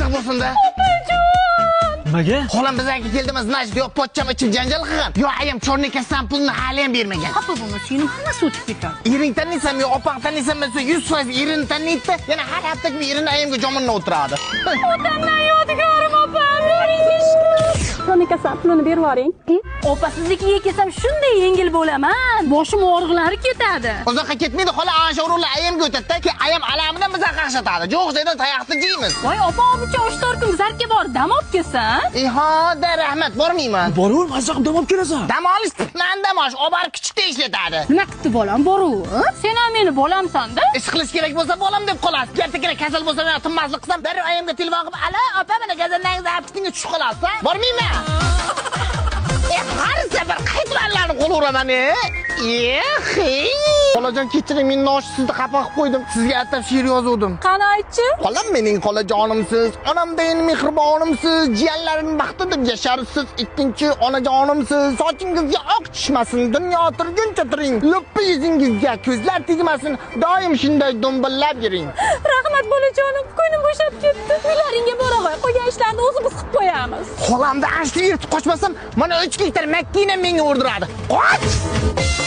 Qattiq bo'lsin-da. Nimaga? Xolam bizlarga keldimi, значит, yo pochcham ichib janjal qilgan, yo ayam черный kassadan pulni hali ham bermagan. Xafa bo'lma, singlim, hammasi o'tib ketadi. Ering taniysan, yo opang taniysan desa, 100% erini taniydi. Yana har hafta kuni erini ayamga jomonlab o'tiradi. Otamdan yodigorim opam. Черный kassadan pulini berib yuboring. Opa, siznikiga kelsam shunday yengil bo'laman. Boshim og'riqlari ketadi. Uzoqqa ketmaydi, xola, ana shu urug'lar ayamga o'tadi-da, keyin ayam alamidan bizni qaqshatadi. Jo'q joydan tayoqni jeymiz. Voy opa, obucha 3-4 kun bizlarga bor dam olib kelsan. Ihoda, rahmat, bormayman. Boraver, mazza qilib dam olib kelasan. Dam olish man dam olish, olib borib kichikda ishlatadi. Nima qildi bolam, boruv? Sen ham meni bolamsan-da. Ish qilish kerak bo'lsa bolam deb qolasiz. Ertaga kasal bo'lsam yo tinmaslik qilsam, darrov ayamga telefon qilib, "Alo, opa, mana gazandangiz aptitinga tushib qolasiz, ha?" Bormayman. Har safar qaytib allanib qolaveraman, e. Eh, Xolajon, kechiring, men nosh sizni xafa qilib qo'ydim. Sizga atab she'r yozuvdim. Qani, aytchi? Xolam mening xolajonimsiz, onamdayin mehribonimsiz, jiyanlarim baxti deb yasharsiz, ikkinchi onajonimsiz. Sochingizga oq tushmasin, dunyo turguncha turing. Luppi yuzingizga ko'zlar tegmasin, doim shunday dumbillab yuring. Rahmat, bolajonim, ko'nglim bo'shab ketdi. Uylaringga boraver, qolgan ishlarni o'zimiz qilib qo'yamiz. Xolamni ashli yirtib qochmasam, mana 3 gektar makkina menga urdiradi. Qoch!